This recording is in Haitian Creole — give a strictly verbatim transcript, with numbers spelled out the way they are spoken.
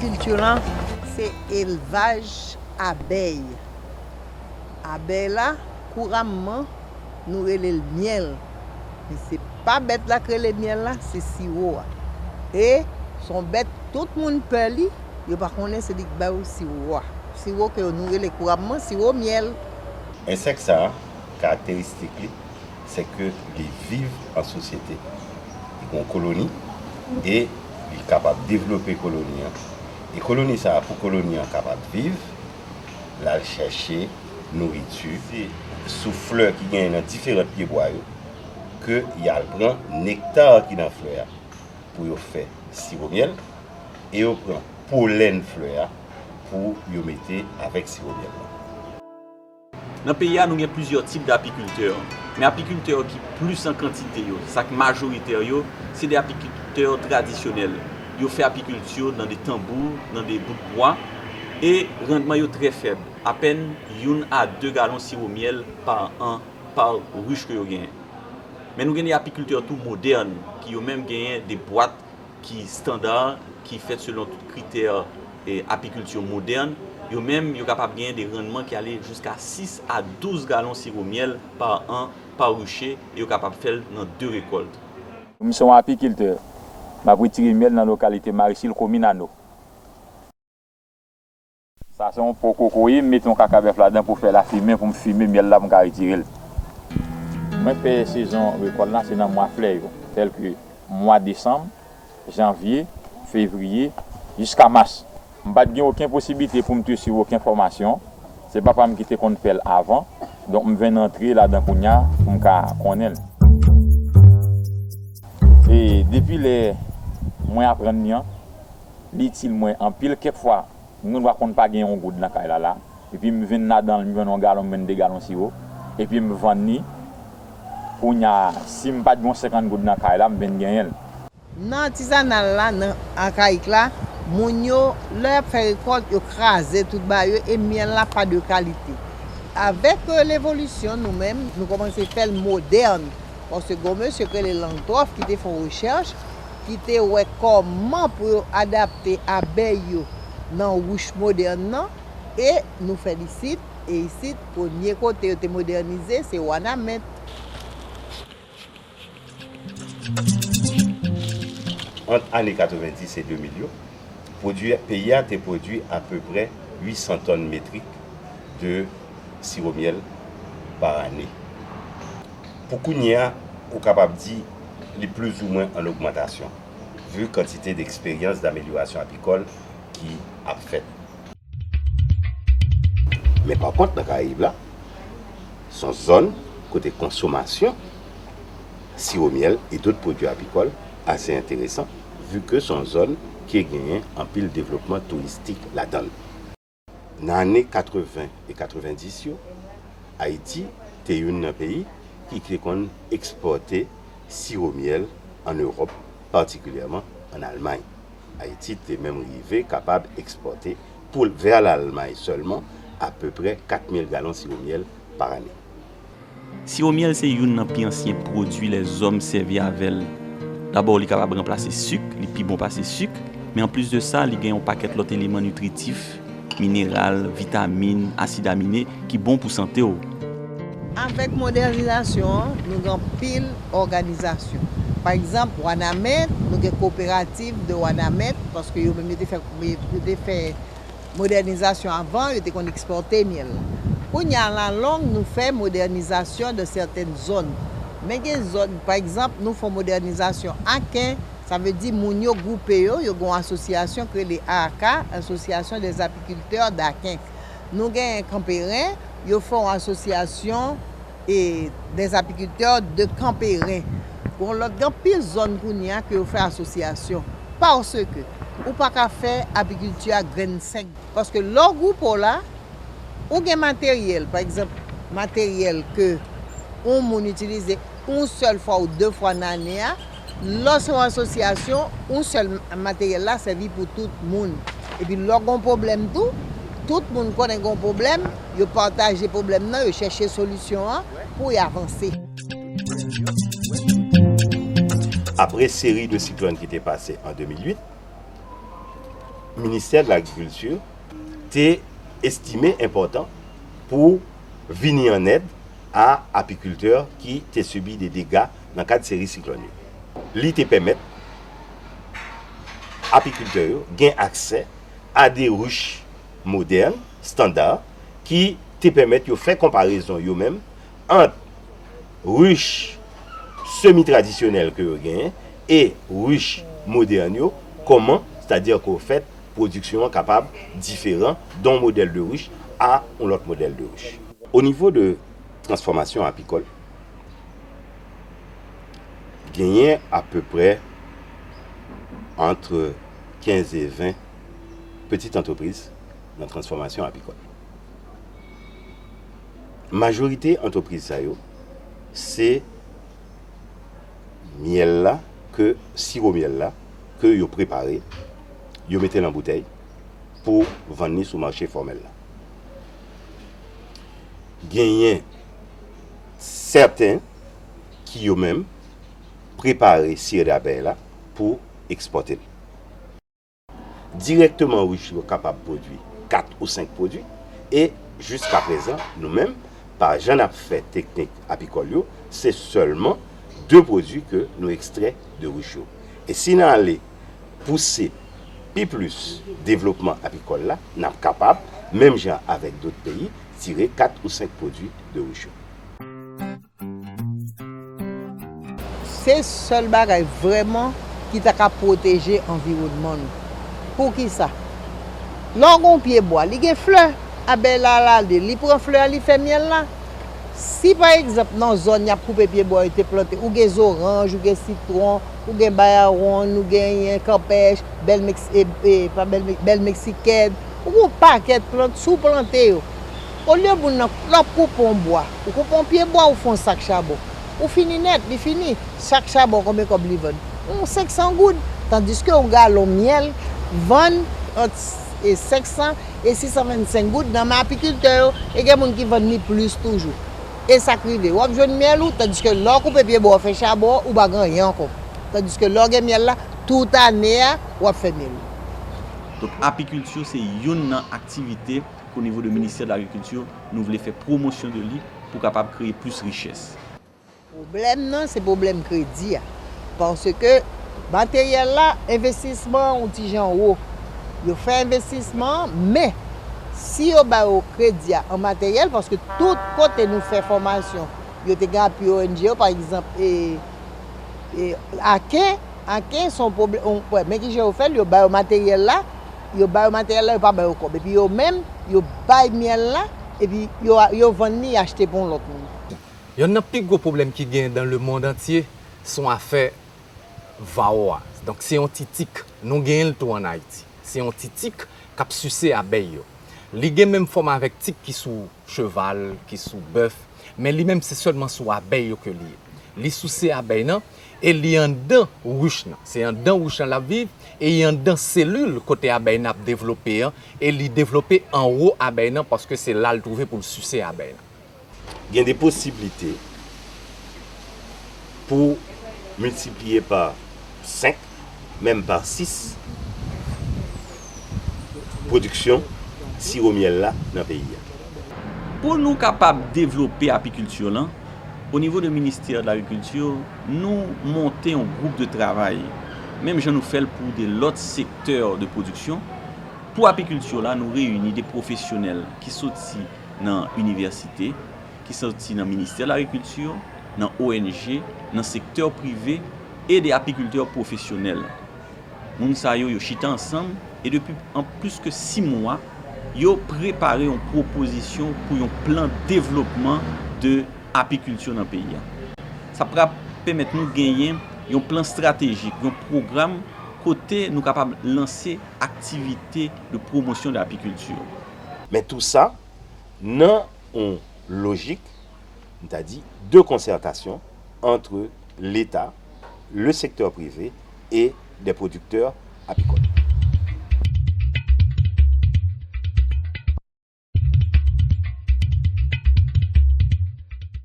Kilti lan, se elvaj abèy. Abèy la, kouramman, nou rele l myèl. Men se pa bèt la k rele myèl la, se siwo a. E se yon bèt tout moun pè li, yo pa konnen se li k ba yo siwo a. Siwo ke nou rele kouramman siwo myèl. Ensèk sa a, karakteristik li, se ke li viv an sosyete. Li gen yon koloni e li kapab devlope koloni an. E koloni sa a, pou koloni an kapab viv, l al chèche nouriti. Se sou flè ki genyen nan diferan pyebwa yo ke y al pran nekta ki nan flè a pou yo fè siwo myèl e yo pran polèn flè a pou yo mete avèk siwo myèl la. Nan peyi a, nou gen plizyè tip dapikiltè, men apikiltè ki plis an kantite yo, sa k majoritè yo, se de apikiltè tradisyonèl. Yo fè apikilti nan de tanbou, nan de bout bwa, e randman yo trè fèb, apèn youn a de galon siwo myèl pa an pa rich ke yo genyen. Men nou gen de apikiltè tou modèn, ki yo menm genyen de bwat ki estanda, ki fèt selon tout kritè, e, apikilti modèn, yo menm, yo kapab genyen de randman ki ale jiska sis a douz galon siwo myèl pa an, pa riche, e yo kapab fè l nan de rekòlt. M se yon apikiltè. M ap retire myèl nan lokalite Marisil, komin Ano. Sa se yon po kokoye, m mete yon kaka bèf ladan pou fè lafimen, pou m fimen myèl la, pou m ka retire l. Mwen fè sezon rekòt la, se nan mwa flè yo, tèlke mwa desanm, janvye, fevriye, jiska mas. M pa t gen okenn posiblite pou m te swiv okenn fòmasyon. Se papa m ki te konn fè l avan. Donk, m vin antre ladan kounye a pou m ka konnen l. E depi lè mwen aprann li an, li itil mwen anpil. Kèk fwa, m gen dwa konn pa gen yon goud nan kay la la. Epi m vin ladan l, m jwenn yon galon, m jwenn de galon siwo. Epi m vann li. Kounye a, si m pa t gen yon senkant goud nan kay la, m vin genyen l. Nan atizanal la, nan akayik la, moun yo, lè y ap fè rekòlt, yo kraze tout ba yo e myèl la pa de kalite. Avèk, e, levolisyon, nou menm, nou kòmanse fè l modèn. Paske gen yon mesye k rele Langtòf ki te fè yon rechèch, ki te wè kòman pou yo adapte abèy yo nan wouch modèn nan, e nou fè l isit, e isit, premye kote yo te modènize, se Wanament. Ant ane katrevenndis e de mil yo, pwodui, peyi a te pwodui apeprè uit san tòn metrik de siwo myèl pa ane. Pou kounye a, ou kapab di li plizoumwen an ogmantasyon, vi kantite de eksperyans damelyorasyon apikòl ki ap fèt. Men pa kont, nan Karayib la, se yon zòn kote konsomasyon siwo myèl e dòt pwodui apikòl ase enteresan, vi ke se yon zòn ki genyen anpil devlopman touristik ladan l. Nan ane katreven e katrevenndis yo, Ayiti te youn nan peyi ki te konn ekspòte siwo myèl ann Ewòp, patikilyèman ann Almay. Ayiti te menm rive kapab ekspòte pou, vè Lalmay sèlman, apeprè kat mil galon siwo myèl pa ane. Siwo myèl se youn nan pi ansyen pwodui lèzòm sèvi avè l. Dabò, li kapab ranplase sik, li pi bon pase sik, men anplis de sa, li gen yon pakèt lòt eleman nitritif, mineral, vitamin, asid amine, ki bon pou sante w. Avèk modènizasyon an, nou gen anpil òganizasyon. Pa egzanp, Wanament, nou gen Coopérative de Wanament, paske yo menm yo te fè, yo te fè modènizasyon avan, yo te konn ekspòte myèl la. Kounye a, alalong, nou fè modènizasyon de sètèn zòn. Men gen zòn, pa egzanp, nou fè modènizasyon Aken, sa vle di moun yo gwoupe yo, yo gen yon asosyasyon ki rele A A K, Association des Apiculteurs d'Aken. Nou genyen Kanperen, yo fè yon asosyasyon e des apiculteurs de Kanperen. Gon lòt, gen anpil zòn kounye a ke yo fè asosyasyon. Paske ou pa ka fè apikilti a grenn senk. Paske lè w gwoupe w la, ou gen materyèl, pa egzanp, materyèl ke yon moun itilize yon sèl fwa ou de fwa nan ane a, lè w se yon asosyasyon, yon sèl materyèl la sèvi pou tout moun. Epi lè w gen yon pwoblèm tou, tout moun konnen gen yon pwoblèm, yo pataje pwoblèm nan, yo chèche solisyon an pou y avanse. Apre seri de siklòn ki te pase an de mil uit, Ministè de Lagrikilti te estime enpòtan pou vini an èd a apikiltè ki te sibi de dega nan kad seri siklòn yo. Li te pèmèt apikiltè yo gen aksè a de rich modèn, estanda, ki te pèmèt yo fè konparezon yo menm ant rich semi tradisyonèl ke yo genyen e rich modèn yo, kòman, sètadi ke w fèt pwodiksyon an kapab diferan de yon modèl de rich a yon lòt modèl de rich. O nivo de transfòmasyon apikòl, genyen apeprè ant kenz e ven pitit antrepriz nan transfòmasyon apikòl. Majorite antrepriz sa yo, se myèl la, ke siwo myèl la, ke yo prepare, yo mete nan boutèy pou vann li sou mache fòmèl la. Genyen sèten ki yo menm prepare sire dabèy la pou ekspòte l. Dirèkteman, rich yo kapab pwodui kat ou senk pwodui, e jiskaprezan, nou menm, pa jan n ap fè teknik apikòl yo, se sèlman de pwodui ke nou ekstrè de rich yo. E si n ale pouse pi plis devlopman apikòl la, n ap kapab, menm jan avèk dòt peyi, tire kat ou senk pwodui de rich yo. Se sèl bagay vrèman ki ta ka pwoteje anviwònman nou. Poukisa? Lè w gen yon pye bwa, li gen flè, abèy la al ale, li pran flè a, li fè myèl la. Si pa egzanp nan zòn y ap koupe pye bwa yo te plante, ou gen zoranj, ou gen sitwon, ou gen bayawonn, ou genyen kanpèch, bèl Meks-, e, e, pa bèl Me-, bèl meksikèn, ou gen yon pakèt plant, si w plante yo, olye moun nan, lè w ap koupe yon bwa, ou koupe yon pye bwa, ou fè yon sak chabon. Ou fini nèt, li fini. Sak chabon, konbyen kòb li vann? Yon senk san goud. Tandiske yon galon myèl vann ant, e, senk san e sis san vennsenk goud nan men apikiltè yo, e gen moun ki vann li plis toujou. E sa k rive, w ap jwenn myèl ou, tandiske lè w koupe pye bwa, w fè chabon, ou pa gen anyen ankò. Tandiske lè w gen myèl la, tout ane a, w ap fè myèl ou. Donk, apikilti se youn nan aktivite ke o nivo de Ministè de Lagrikilti, nou vle fè pwomosyon de li pou kapab kreye plis richès. Pwoblèm nan, se pwoblèm kredi a. Paske materyèl la, envestisman an yon ti jan wo. Yo fè envestisman an, men si yo ba yo kredi a an materyèl, paske tout kote nou fè fòmasyon, yo te gen apui O N G yo, pa egzanp, e, e, Aken, Aken se yon pwoblèm, on, wè, men ki jan yo fè l, yo ba yo materyèl la, yo ba yo materyèl la, yo pa ba yo kòb. Epi yo menm, yo bay myèl la, epi yo, yo vann li, achte pou yon lòt moun. Yonn nan pi gwo pwoblèm ki gen dans le monde entier, se yon afè vawo a. Donk, se yon ti tik. Nou genyen l tou ann Ayiti. Se yon ti tik k ap sise abèy yo. Li gen menm fòm avèk tik ki sou cheval, ki sou bèf, men li menm se sèlman sou abèy yo ke li ye. Li souse abèy nan e li anndan wich nan. Se anndan wich nan l ap viv e li anndan selil kote abèy nan ap devlope an e li devlope anwo abèy nan paske se la l twouve pou l souse abèy nan. Gen de posiblite pou miltipliye pa senk, menm pa sis, pwodiksyon siwo myèl la nan peyi a. Pou nou kapab devlope apikilti lan, o nivo de Ministè de Lagrikilti, nou monte yon gwoup de travay, menm jan nou fè l pou de lòt sektè de pwodiksyon. Pou apikilti la, nou reyini de pwofesyonèl ki soti nan inivèsite, ki soti nan Ministè Lagrikilti, nan O N G, nan sektè prive e de apikiltè pwofesyonèl. Moun sa yo, yo chita ansanm e depi an plis ke sis mwa, yo prepare yon pwopozisyon pou yon plan devlopman de apikilti nan peyi a. Sa pral pèmèt nou genyen yon plan estratejik, yon pwogram kote nou kapab lanse aktivite de pwomosyon de apikilti. Men tou sa nan yon lojik, m ta di, de konsètasyon ant Leta, le sektè prive e de pwodiktè apikòl.